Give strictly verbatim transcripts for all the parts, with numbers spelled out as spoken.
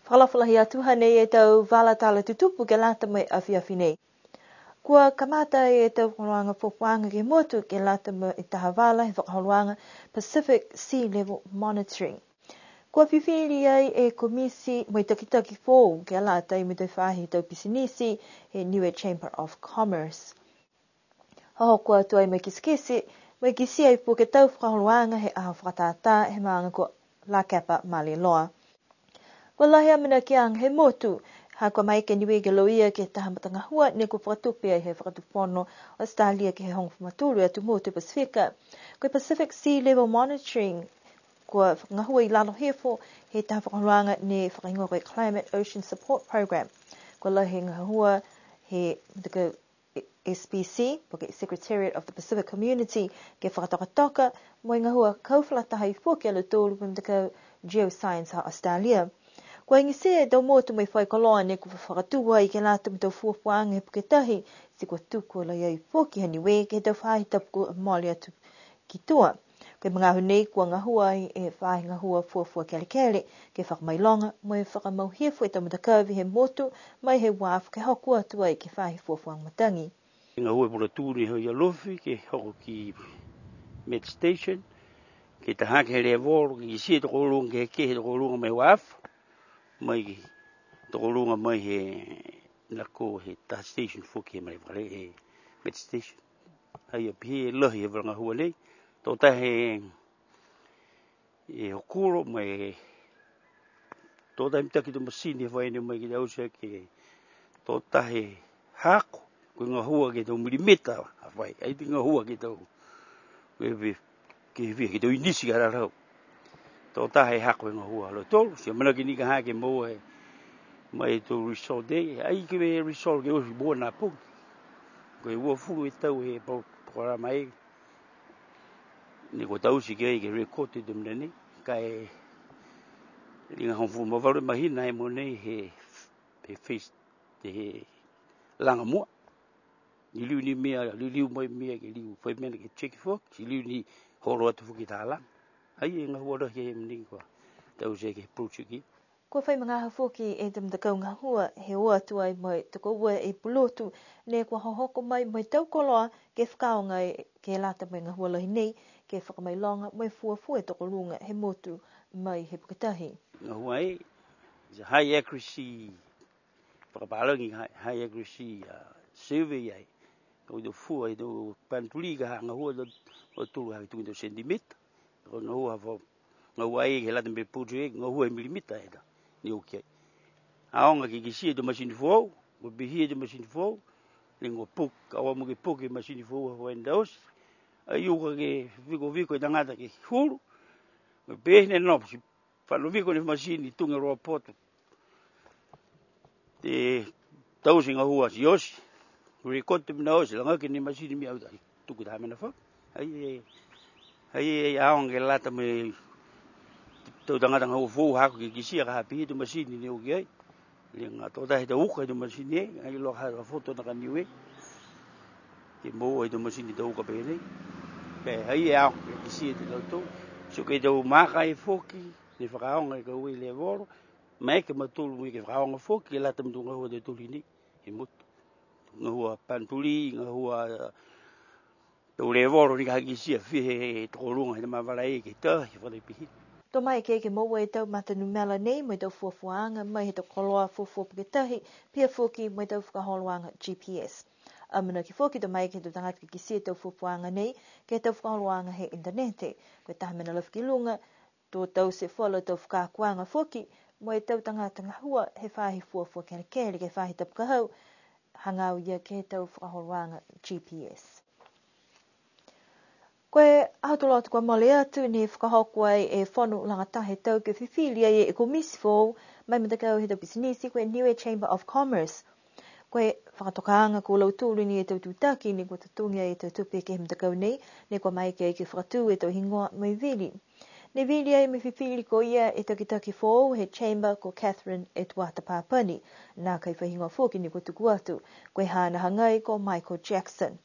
Fakaalofa lahi atu, hanei e tau vala tala tutupu ke lata mo e afiafi nei. Kua kamata e tau fakaholoaga fuafuaaga ke he motu ke lata mo e taha vala he fakaholoaga Pacific Sea Level Monitoring. Kua fifili ai e komiti mo e takitaki foou ke lata mo e tau faahi tau pisinisi he Niue Chamber of Commerce. Hohoko atu ai mo e kitekite, mo e kitia ai foki e tau fakaholoaga he aho fakatātā he maaga ko Lakepa Maleloa. Kua lahi e amanakiaga he motu, ha kua maeke a Niue ke lauia ke he taha matagahua ne kua fakatupe ai he Fakatufono Australia ke he hogofulu ma tolu e atu motu Pasifika. Ko e Pacific Sea Level Monitoring, kua gahua i lalo hifo he taha fakaholoaga ne fakahigoa ko e Climate Ocean Support Program. Kua lahi e gahua he matakau S P C, po ke Secretariat of the Pacific Community, ke fakatokatoka mo e gahua kau fakalataha foki a lautolu mo e matakau Geoscience ha Australia. Kua igitia e tau motu mo e fai koloa ne kua fakatū ai ke lata mo e tau fuafuaaga he puke tahi, ti kua tuku lahi ai foki ha Niue ke he tau faahi tapu kua mole atu ki tua. Ko e magaaho nei kua gahua ai e faahi gahua fuafua kelekele, ke fakamailoga mo e fakamau hifo e tau matakavi he motu, mai he uafu ke hoko atu ai ke he faahi fuafuaaga matagi. Gahua e pulotu ne hau i Alofi ke hoko ki Met Station, ke taha ke he levolo, ke kitia e tokoluga, ke he, ke he tokoluga mai he uafu, mai ke he tokoluga mai he nako he taha station foki he mai vale he Met Station. Ai a pihia e lahi he vala gahua nei, to taha e e hokulo mai, to taha e mitaki tau masini he fai nei mai ke taute ke, to taha e hako, ko e gahua ke he tau milimita a fai, ai ti gahua ke he tau, ke he, ke he, ke he tau inisi ka rarau. To taha e hako e gahua ha lautolu, ti amanaki ni ka ha ke moua e, mai e tau result e, ai ke he result ke oti moua nā pogi. Ko e uafulu e tau he po-, polokalama e, ne kua taute ki ai ke record e tau mena nei, ka e liga hogofulu ma valu e mahina e mogonei he, he phase, he laga mua. Liliu ni mea, liliu mai mea ke liu, fai mena ke check foki, ti liu ni holo atu foki talaga. Ai e gahua lahi e mena nei kua taute ke he project ia. Kua fai magaaho foki e tau matakau gahua he o atu ai mo e tokoua e pulotu, ne kua hohoko mai mo e tau koloa ke fakaaoga ai ke lata mo e gahua lahi nei, ke fakamailoga mo e fuafua e tokoluga he motu mai he puke tahi. Gahua e, is a high accuracy, fakapālagi high, high accuracy, uh, survey ai. Ka uta fua e tau panetuli ka ha gahua tau, tau tolu ha tuku tau sentimita. Ka gahua ha fa, gahua ai ke lata mo e putu e, gahua e milimita e ta. Ne o ki ai. Aoga ke kitia e tau masini foou, kua pihia e tau masini foou, ne kua puke, ka o mo ke puke e masini foou ha fai taute. Ai uka ke vikoviko e tagata ke hulu, mo e pehē ne nopo, ti fano viko ne masini tuga roa poto. Ti taute gahua ti oti. Record e mena oti, lagaki ne masini mena uta, tuku taha mena foki. Ai e, ai e, aoga ke lata mo e tau tagata gahua foou ha ko e kitia ka ha pihia e tau masini ne o ki ai. Liga to taha e tau uka e tau masini e, ai loa ha foto na ka Niue. Ke moua e tau masini tau uka pehē nei. Pehē ai e aoga ke kitia e tau tau. Ti ko e tau maaka e foki, ne fakaaoga e kau e levolo, maeke a mautolu mo e ke fakaaoga foki, ke lata mo e tau gahua ha tautolu nei, he motu. Gahua panetuli, gahua tau levolo ne ka ha kitia, fiha e tokoluga he tama vala e ke tahi, he fale pihia. To maeke ke moua e tau matanumela nei mo e tau fuafuaaga mai he tau koloa fuafua puke tahi, pihia foki mo e tau fakaholoaga G P S. Amanaki foki to maeke he tau tagata ke kitia e tau fuafuaaga nei, ke he tau fakaholoaga he initanete. Ko e taha mena lafi ki luga, to taute falu a tau fakaakoaga foki mo e tau tagata gahua he faahi fuafua kelekele ke he faahi tapu ka hau, hagaao ia ke he tau fakaholoaga G P S. Ko e Aho Tuloto kua mole atu ne fakahoko ai e fono lagataha he tau ke fifili ai e komiti foou mai matakau he tau pisinisi ko e Niue Chamber of Commerce. Ko e fakatokaaga ko lautolu ni e tau tutaki ne kua totogi ai e tau tupe ke he matakau nei, ne kua maeke ke fakatū e tau higoa mo e vili. Ne vili ai mo e fifili ko ia e takitaki foou he Chamber ko Catherine Etuata Papani, nākai fai higoa foki ne kua tuku atu, ko e haana hagai ko Michael Jackson.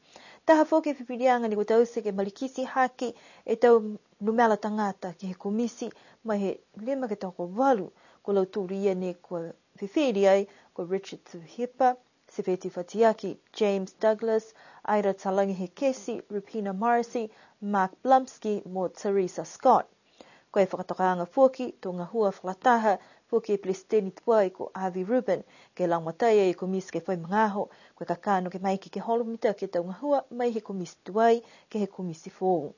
Taha foki e fifiliaga ne kua taute ke malikiti hake e tau numela tagata ke he komiti, mai he lima ke tokovalu, ko lautolu ia ne kua fifili ai, ko Richard Tuhipa, Sefeti Fatiaki, James Douglas, Ira Talagi Hekesi, Rupina Morrissey, Mark Blumsky, mo Teresa Scott. Ko e fakatokaaga foki, to gahua fakalataha foki e Pelesiteni tuai ko Avi Rubin, ke lagomatai e komiti ke fai magaaho, ko e kakano ke maeke ke holo mitaki e tau gahua mai he komiti tuai ke he komiti foou.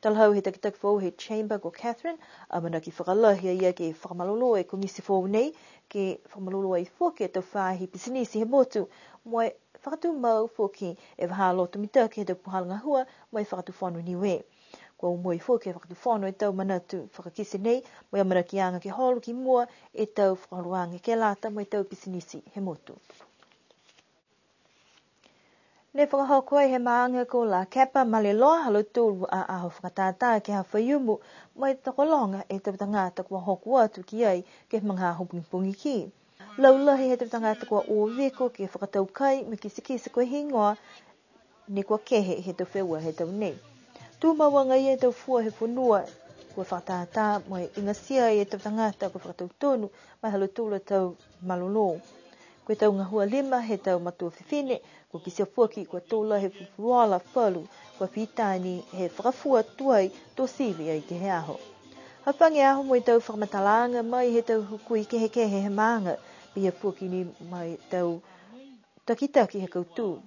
Talahau he takitaki foou he Chamber ko Catherine, amanaki fakalahi a ia ke fakamalolō e komiti foou nei, ke fakamalolō ai foki e tau faahi pisinisi he motu, mo e fakatumau foki e vahā loto mitaki he tau puhala gahua, mo e Fakatufono Niue. Kua omoi foki e Fakatufono e tau manatu fakakite nei, mo e amanakiaga ke holo ki mua e tau fakaholoaga ke lata mo e tau pisinisi he motu. Ne fakahoko ai he maaga ko Lakepa Maleloa ha lautolu a aho fakatātā ke he aho Faiumu, mo e tokologa e tau tagata kua hoko atu ki ai ke he magaaho pogipogi kī. Laulahi he tau tagata kua o viko ke fakatau kai mo e kitekite ko e heigoa ne kua kehe he tau feua he tau nei. Tumau agaia e tau fua he fonua kua fakatātā mo e igatia e tau tagata kua fakatautonu mai ha lautolu a tau malolō. Ko e tau gahua lima he tau matua fifine, kua kitia foki kua tō lahi e fulufuluola falu, kua fita ni he fakafua tuai to sivi ai ke he aho. Hafagi e aho mo e tau fakamatalaaga mai he tau hukui kehekehe he maaga, pihia foki ni mo e tau takitaki he kautū.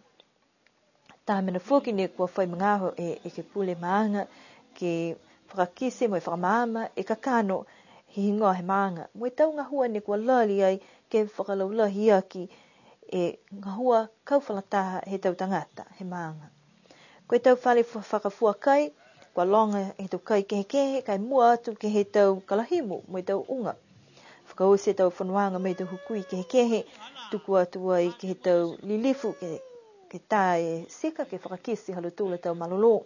Taha mena foki ne kua fai magaaho e Ekepule maaga ke fakakite mo e fakamaama e kakano he higoa he maaga, mo e tau gahua ne kua lali ai ke fakalaulahi aki e gahua kau fakalataha he tau tagata he maaga. Ko e tau fale fa-, fakafua kai, kua loga he tau kai kehekehe, ka e mua atu ke he tau kalahimu mo e tau uga. Fakaoti e tau fonoaga mo e tau hukui kehekehe, tuku atu ai ke he tau lilifu ke, ke tā e tika ke fakakite ha lautolu a tau malolō.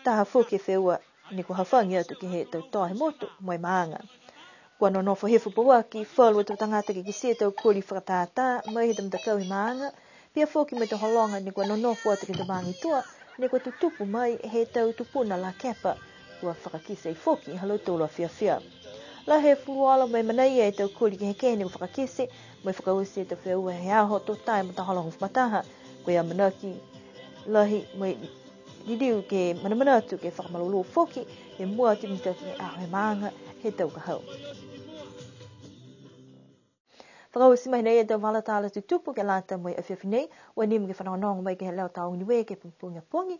Taha foki e feua ne kua hafagi atu ke he tau toa he motu mo e maaga. Kua nonofo hifo pauaki falu a tau tagata ke kitia e tau koli fakatātā mai he tau matakau he maaga, pihia foki mo e tau hologa ne kua nonofo atu ke he tau maaga i tua, ne kua tutupu mai he tau tupuna Lakepa, kua fakakite ai foki ha lautolu a fiafia. Lahi e fulufuluola mo e manaia e tau koli kehekehe ne kua fakakite, mo e fakaoti e tau feua he aho to tā e mataholo hogofulu ma taha, ko e amanaki lahi mo e liliu ke manamanatu ke fakamalolō foki, he mua atu mitaki e aho he maaga he tau ka hau. Fakaoti mai nei e tau vala tala tutupu ke lata mo e afiafi nei, ua nimo ke fanogonogo mai ke he Leo Tāoga Niue ke he pogipogi a pogi,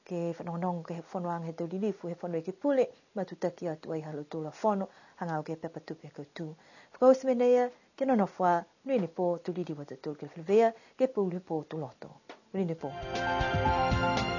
ke fanogonogo ke he fonoaga he tau lilifu he Fono Ekepule, matutaki atu ai ha lautolu a fono, hagaao ke he pepa tupe he kautū. Fakaoti mai nei ia, ke nonofo ā, monuina e pō, to liliu a tautolu ke feleveia, ke he pouli pō Tuloto. Monuina e pō.